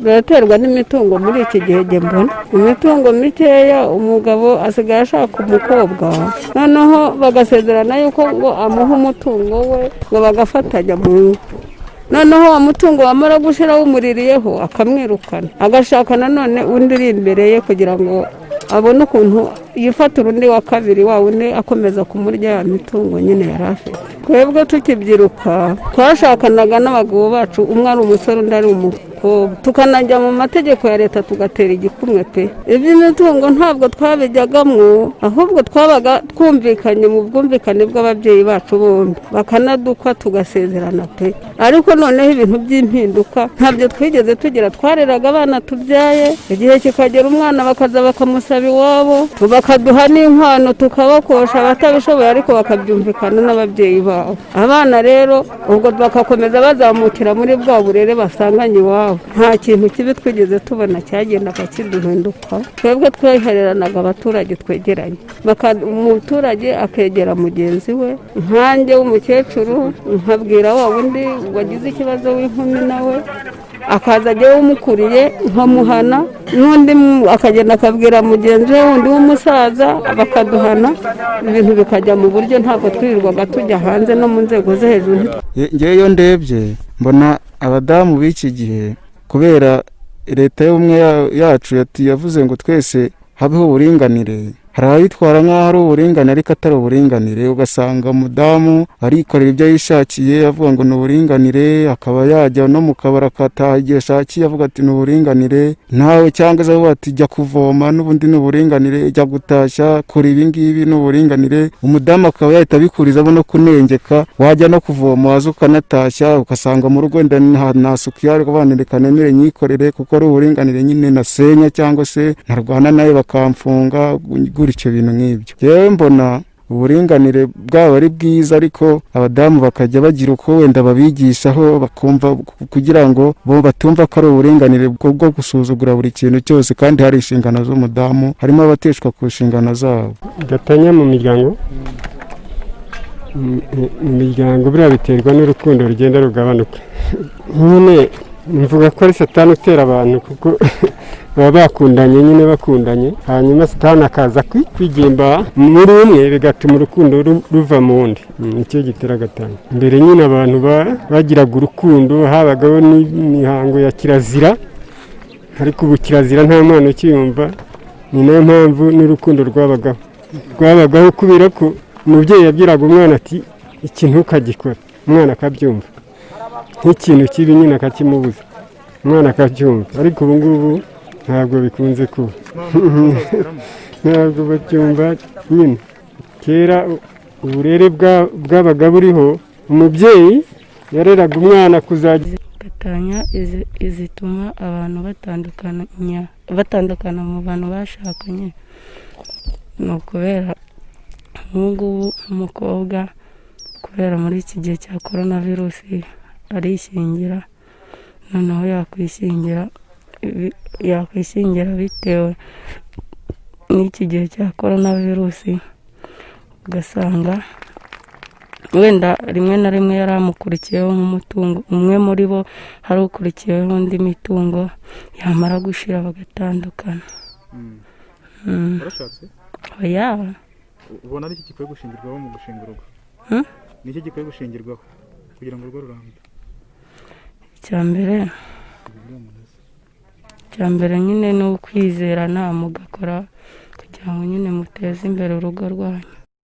Biraterwa n'imitungo. Muri iki gihe njye mbona imitungo mikeya, umugabo asigaye ashaka umukobwa, noneho bagasezerana yuko ngo amuha umutungo we, ngo bagafatanya mu ngo. Noneho uwo mutungo wamara gushira wumuririyeho, akamwirukana, agashaka nanone undi uri imbere ye kugira ngo abone ukuntu yifatira undi wa kabiri, wa wundi akomeza kumurya ya mitungo nyine yari afite. Twebwe tukibyiruka twashakanaga n'abagabo bacu, umwe ari umusore, undi ari umukobwa, tukanajya mu mategeko ya leta, tugatera igikumwe pe. Iby'imitungo ntabwo twabijyagamo, ahubwo twabaga twumvikanye mu bwumvikane bw'ababyeyi bacu bombi, bakanadukwa, tugasezerana pe. Ariko noneho ibintu by'impinduka ntabyo twigeze tugira. Twareraga abana tubyaye, igihe kikagera umwana bakaza bakamusaba iwabo, bakaduha n'inkwano, tukabakosha abatabishoboye, ariko bakabyumvikana n'ababyeyi babo. Abana rero ubwo bagakomeza bazamukira muri bwa burere basanganye iwabo. Nta kintu kibi twigeze tubona cyagendaga kiduhinduka. Twebwe twihereranaga abaturage twegeranye, umuturage akegera mugenzi we, nkanjye w'umukecuru nkabwira wa wundi wagize ikibazo w'inkumi, nawe akaza ajyawe umukuriye nkamuhana, n'undi akagenda akabwira mugenzi we wundi w'umusaza, bakaduhana, ibintu bikajya mu buryo. Ntabwo twirirwaga tujya hanze no mu nzego zo hejuru. Ngewe iyo ndebye mbona abadamu b'iki gihe, kubera Leta y'ubumwe yacu yavuze ngo twese habeho uburinganire, hari ababitwara nk'aho ari uburinganire ariko atari uburinganire. Ugasanga umudamu arikorera ibyo yishakiye, avuga ngo ni uburinganire, akaba yajya no mu kabari akataha igihe ashakiye, avuga ati ni uburinganire nawe, cyangwa se avuga ati jya kuvoma n'ubundi ni uburinganire, jya gutashya, kora ibi ngibi ni uburinganire. Umudamu akaba yahita abikurizamo no kunengeka. Wajya no kuvoma, waza ukanatashya, ugasanga mu rugo wenda nta suku ihari, ukavuga reka nemere nyikorere kuko ari uburinganire nyine, nasenya cyangwa se ntarwana nawe bakamfunga gutyo, ibintu nk'ibyo. Yewe, mbona uburinganire bwaba ari bwiza, ariko abadamu bakajya bagira uko wenda babigishaho bakumva, kugira ngo bo batumva ko ari uburinganire bwo gusuzugura buri kintu cyose kandi hari inshingano z'umudamu. Harimo abateshwa ku nshingano zabo. Gatanya mu miryango, mu miryango buriya biterwa n'urukundo rugenda rugabanuka nyine. Mvuga ko ari Satani utera abantu, kuko baba bakundanye nyine, bakundanye, hanyuma Satani akaza kwigimba muri umwe, bigatuma urukundo ruva mu wundi. Nicyo gitera gatanya. Mbere nyine abantu bagiraga urukundo, habagaho n'imihango ya kirazira, ariko ubu kirazira nta mwana ukiyumva. Ni nayo mpamvu n'urukundo rwabagaho, kubera ko umubyeyi yabwiraga umwana ati iki ntukagikore, umwana akabyumva nk'ikintu kibi nyine, akakimubuza, umwana akacyumva. Ariko ubu ngubu ntabwo bikunze kuba, ntabwo bacyumva nyine. Kera uburere bwabaga buriho, umubyeyi yareraga umwana kuzajya Gatanya izituma abantu batandukana mu bantu bashakanye ni ukubera nk'ubu ngubu nk'umukobwa, kubera muri iki gihe cya korona virusi, arishyingira, noneho yakwishyingira bitewe n'iki gihe cya korona virusi, ugasanga wenda rimwe na rimwe yari amukurikiyeho nk'umutungo, umwe muri bo hari ukurikiyeho undi mitungo, yamara gushira bagatandukana. Warashatse? Oya. Ubona ari iki gikwiye gushingirwaho mu gushinga urugo? Hmm? Ni iki gikwiye gushingirwaho kugira ngo urugo rurambe? Icya mbere nyine ni ukwizerana, mugakora kugira ngo nyine muteze imbere urugo rwanyu.